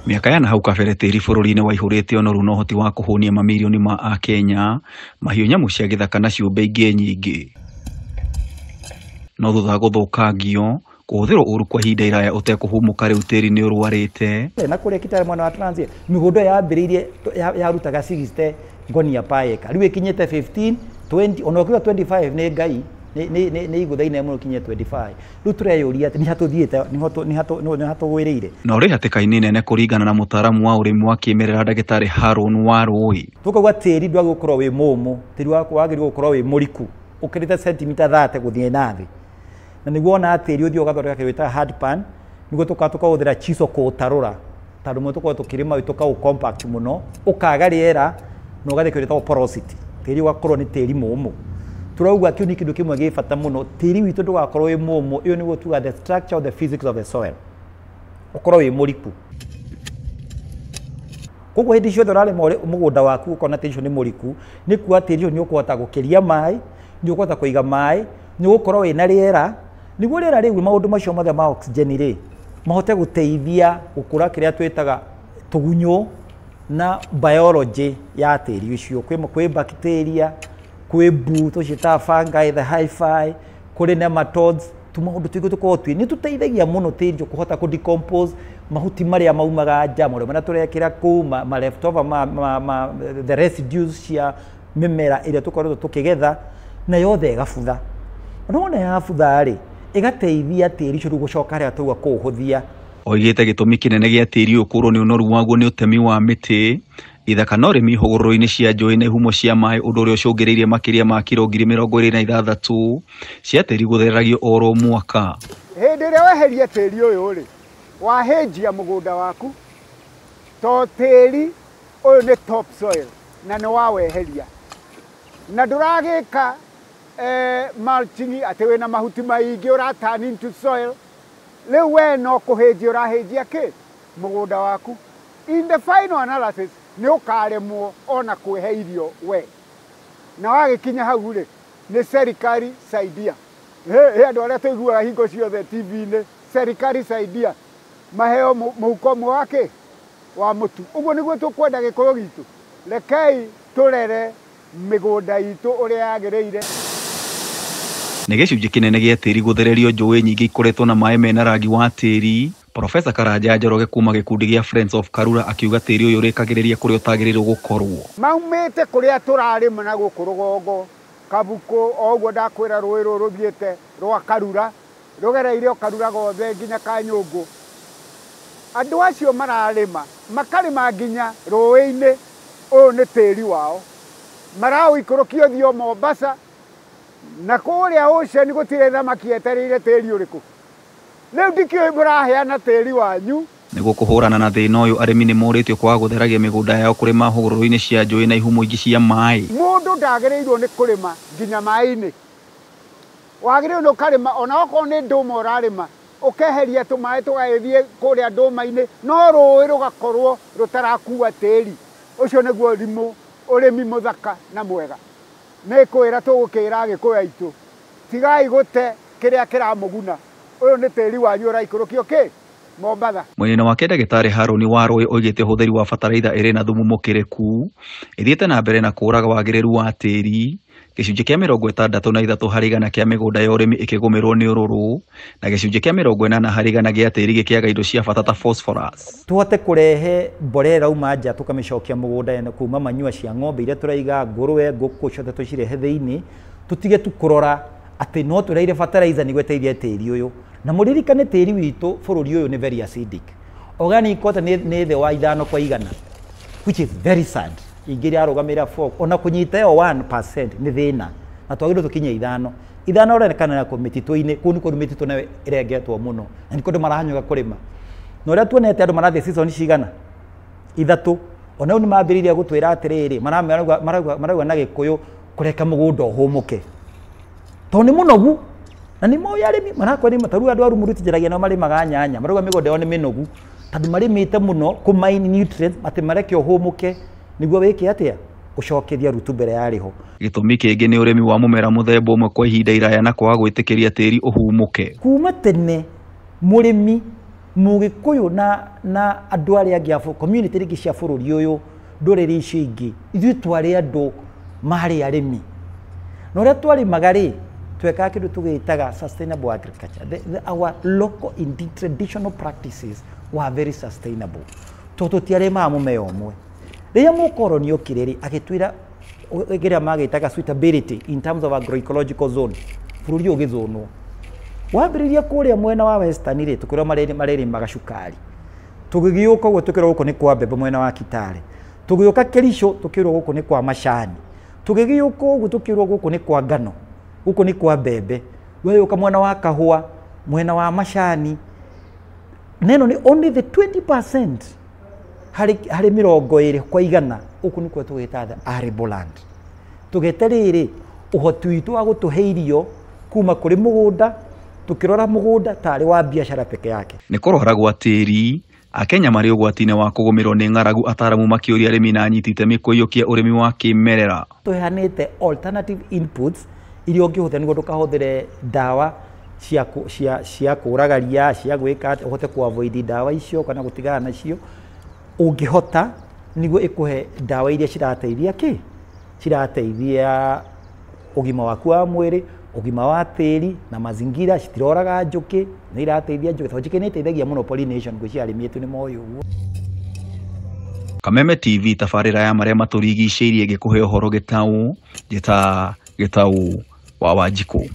Mĩaka ya nahau kabere tĩri bũrũri-inĩ waihũrĩte ũnoru na ũhoti wa kũhũnia mamirioni ma akenya, mahiũ, nyamũ cia gĩthaka na ciũmbe ingĩ nyingĩ. No thutha wa gũthũkangio, kũhũthĩrwo ũru kwa ihinda iraya ũtekũhũmũka rĩu tĩri nĩ ũrwarĩte. Na kũrĩa Kitale mwena wa Trans Nzoia, mĩgũnda yambĩrĩirie yarutaga 60 ngonia per acre, rĩu ĩkinyĩte 15, 20, ona ũkiuga 25 nĩ Ngai nĩ igũtha inene mũno kinye 25. Rĩu tũreyũria atĩ nĩ hatũthiĩte, nĩ hatũgwĩrĩire. Na ũrĩ hatĩka-inĩ nene kũringana na mũtaaramu wa ũrĩmi wa kĩmerera ndagĩtarĩ Haron Warũi. Tũkauga tĩri ndwagĩrĩirwo gũkorwo wĩ mũmũ, tĩri waku wagĩrĩirwo gũkorwo wĩ mũriku ũkĩrĩte sentimita 30 gũthiĩ na thĩ. Na nĩguo wona tĩri ũthiĩ ũgathondeka kĩndũ gĩtaga hard pan, nĩguo tũkahũthĩra chisel kũũtarũra, tondũ mũno tũkorwo tũkĩrĩma tũkaũ compact mũno, ũkaga rĩera na ũgathiĩ kĩndũ gĩtagwo porosity, tĩri ũgakorwo nĩ tĩri mũmũ. Turauga kĩu nĩ kĩndũ kĩmwe gĩ bata mũno, tĩri witũ ndũgakorwo wĩ mũmũ. Ĩyo nĩguo tuga the structure of the physics of the soil, ũkorwo wĩ mũriku. Koguo hĩndĩ ciothe ũrarĩma mũgũnda waku ũkona tĩri ũcio nĩ mũriku, nĩ kuga tĩri ũcio nĩ ũkũhota gũkĩria maĩ, nĩ ũkũhota kũiga maĩ, nĩ ũgũkorwo wĩna rĩera, nĩguo rĩera rĩu maũndũ macio mothe ma oxygen rĩ mahote gũteithia gũkũra kĩrĩa twĩtaga tũgunyũ na biology ya tĩri ũcio. Kwĩ bacteria, kwĩ mbuu tũciĩtaga fungi, the hyphae, kũrĩ nematodes, tũmaũndũ tũingĩ tũkoragwo twĩ nĩ tũteithagia mũno tĩri ũcio kũhota kũ decompose mahuti marĩa maumaga nja, marĩa marĩa tũrekĩra kũu, ma leftover, ma the residues cia mĩmera ĩrĩa tũkoretwo tũkĩgetha, na yothe ĩgabutha. Na wona yabutha rĩ, ĩgateithia tĩri ũcio rĩu gũcoka harĩa tauga kũũhũthia. Oigĩte gĩtũmi kĩnene gĩa tĩri ũyũ kũũrwo nĩ ũnoru waguo nĩ ũtemi wa mĩtĩ, ithaka na ũrĩmi hũgũrũrũ-inĩ cia njũĩ na ihumo cia maĩ, ũndũ ũrĩa ũcũngĩrĩirie makĩria ma kiro 26,000 cia tĩri gũthereragio oro mwaka. Hĩndĩ ĩrĩa weheria tĩri ũyũ rĩ, wahĩnjia mũgũnda waku, to tĩri ũyũ nĩ top soil na nĩ waweheria, na ndũragĩka mulching atĩ wĩna mahuti maingĩ ũra turn into soil. Rĩu we no kũhĩnjia ũrahĩnjia kĩ mũgũnda waku. In the final analysis nĩ ũkaremwo ona kwĩhe irio we, na wagĩkinya hau rĩ, nĩ serikali saidia. He andũ arĩa tũiguaga hingo ciothe TV-inĩ, serikali saidia, maheo mũhuko ũmwe wa kĩ wa mũtu. Ũguo nĩguo tũkwenda gĩkũyũ gitũ. Rekei tũrere mĩgũnda itũ ũrĩa yagĩrĩire. Nĩ gĩcunjĩ kĩnene gĩa tĩri gũthererio njũĩ nyingĩ ikoretwo na maĩ mena rangi wa tĩri. Profesa Karanja Njoroge kuma gĩkundi gĩa Friends of Karura akiuga tĩri ũyũ ũrĩkagĩrĩria kũrĩa ũtagĩrĩirwo gũkorwo. Maumĩte kũrĩa tũrarĩma na gũkũ rũgongo, Kabuku, o ũguo ndakwĩra rũĩ rũrũ rũthiĩte rwa Karura, rũgereire o Karura gothe nginya Kanyũngũ. Andũ acio mararĩma, makarĩma nginya rũĩ-inĩ, ũyũ nĩ tĩri wao. Maraũikũrũkia ũthiĩ Mombasa, na kũrĩa ocean gũtirĩ thamaki yetereire tĩri ũrĩkũ. Rĩu ndikĩũĩ mũraheana tĩri wanyu. Nĩguo kũhũrana na thĩna ũyũ, arĩmi nĩ morĩtio kwaga gũtheragia mĩgũnda yao kũrĩma hũgũrũrũ-inĩ cia njũĩ na ihumo ingĩ cia maĩ. Mũndũ ndagĩrĩirwo nĩ kũrĩma nginya maĩ-inĩ. Wagĩrĩirwo nĩ ũkarĩma ona okorwo nĩ ndũma ũrarĩma, ũkeheria tũmaĩ tũgagĩthiĩ kũrĩa ndũma-inĩ, no rũĩ rũgakorwo rũtarakua tĩri. Ũcio nĩguo ũrĩmi mũthaka na mwega. Nĩ kwĩra tũgũkĩra Agĩkũyũ aitũ, tigai gũte kĩrĩa kĩramũguna. Ũyũ nĩ tĩri wanyu ũraikũrũkio kĩ Mombatha. Mwena wake ndagĩtarĩ Harũni Warũĩ oigĩte ũhũthĩri wa bataraitha ĩrĩ na thumu mũkĩrĩku ĩthiĩte na mbere na kũũraga wagĩrĩru wa tĩri. Gĩcunjĩ kĩa 63 harĩ igana kĩa mĩgũnda ya ũrĩmi ĩkĩgũmĩrwo nĩ ũrũrũ, na gĩcunjĩ kĩa 80 harĩ igana gĩa tĩri gĩkĩaga indo cia bata ta phosphorus. Tũhote kũrehe mborera ĩrauma nja tũkamĩcokia mũgũnda ĩno kuma manyua cia ng'ombe iria tũraiga, ngũrwe, ngũkũ ciothe tũcirehe thĩinĩ, tũtige tu kũrora atĩ no tũreire fertilizer nĩguo ĩteithie tĩri ũyũ. Na mũririkane tĩri witũ bũrũri ũyũ nĩ very acidic. Organic quota nĩ thĩ wa 5 kwa igana, which is very sad. Ingĩ yarũgamĩrĩra 4, ona kũnyita ĩyo 1% nĩ thĩna, na twagĩrĩirwo tũkinye 5. 5 ũronekana na mĩtitũ-inĩ, kũu nĩ kũndũ mĩtitũ nayo ĩrengetwo mũno, na nĩ kũndũ marahanyũka kũrĩma. Na ũrĩa tuonete andũ marathiĩ season cigana? 3. Ona rĩu nĩ mambĩrĩirie gũtwĩra atĩrĩrĩ, marauga na Gĩkũyũ kũreka mũgũnda ũhũmũke, tondũ nĩ mũnogu. Na nĩ moĩ arĩmi marakwa nĩ ta rĩu andũ a Rumu tũnjaragia nao marĩmaga nyanya, marauga mĩgũnda yao nĩ mĩnogu tondũ marĩmĩte mũno kũ mine nutrients, atĩ mareke ũhũmũke nĩguo wĩke atĩa, ũcokeria rutuba ĩrĩa yarĩ ho. Gĩtũmi kĩngĩ nĩ ũrĩmi wa mũmera mũthemba ũmwe kwa ihinda iraya na kwaga gwĩtĩkĩria tĩri ũhumũke. Kuma tene mũrĩmi Mũgĩkũyũ na andũ arĩa angĩ a community rĩngĩ cia bũrũri ũyũ, ndũrĩrĩ icio ingĩ, ithuĩ twarĩ andũ marĩ arĩmi. Na ũrĩa twarĩmaga rĩ, twekaga kĩndũ tũgĩtaga sustainable agriculture. Our local traditional practices were very sustainable. Tondũ tũtiarĩmaga mũmera ũmwe. Rĩrĩa mũkoroni okire rĩ, agĩtwĩra kĩrĩa magĩtaga suitability in terms of agroecological zone. Bũrũri ũyũ ũgĩthũnwo. Wambĩrĩria kũrĩa mwena wa western rĩ, tũkĩrwo marĩrĩmaga cukari. Tũgĩgĩũka ũguo tũkĩrwo gũkũ nĩ kwa mbembe mwena wa Kitale. Tũgĩũka Kericho tũkĩrwo gũkũ nĩ kwa macani. Tũgĩgĩũka ũguo tũkĩrwo gũkũ nĩ kwa ngano, gũkũ nĩ kwa mbembe. Wegĩũka mwena wa kahũa, mwena wa macani. Neno nĩ only the 20% harĩ 20 kwa igana, gũkũ nĩkuo tũgĩta the arable land. Tũgete rĩrĩ ũhoti witũ wa gũtũhe irio kuma kũrĩ mũgũnda, tũkĩrora mũgũnda tarĩ wa biacara peke yake. Nĩ kũrwara gwa tĩri, Akenya marĩ ũgwati-inĩ wa kũgũmĩrwo nĩ ng'aragu, ataramu makĩũria arĩmi na anyiti itemi kũiyũkia ũrĩmi wa kĩmerera. Tũheanĩte alternative inputs iria ũngĩhũthĩra nĩguo ndũkahũthĩre ndawa cia kũraga ria, cia gwĩka atĩa, ũhote ku avoid ndawa icio kana gũtigana nacio ũngĩhota, nĩguo ĩkũhe ndawa iria cirateithia kĩ cirateithia ũgima waku wa mwĩrĩ, ũgima wa tĩri na mazingira. Citiroraga njũkĩ, nĩ irateithia njũkĩ tondũ njũkĩ nĩ iteithagia mũno pollination. Ngwĩciria arĩmi aitũ nĩ moĩ ũguo. Kameme TV, tabarĩra ya marĩa matũrigicĩirie, ĩgĩkũhe ũhoro gĩtaũ njĩta gĩtaũ wa Wanjikũ.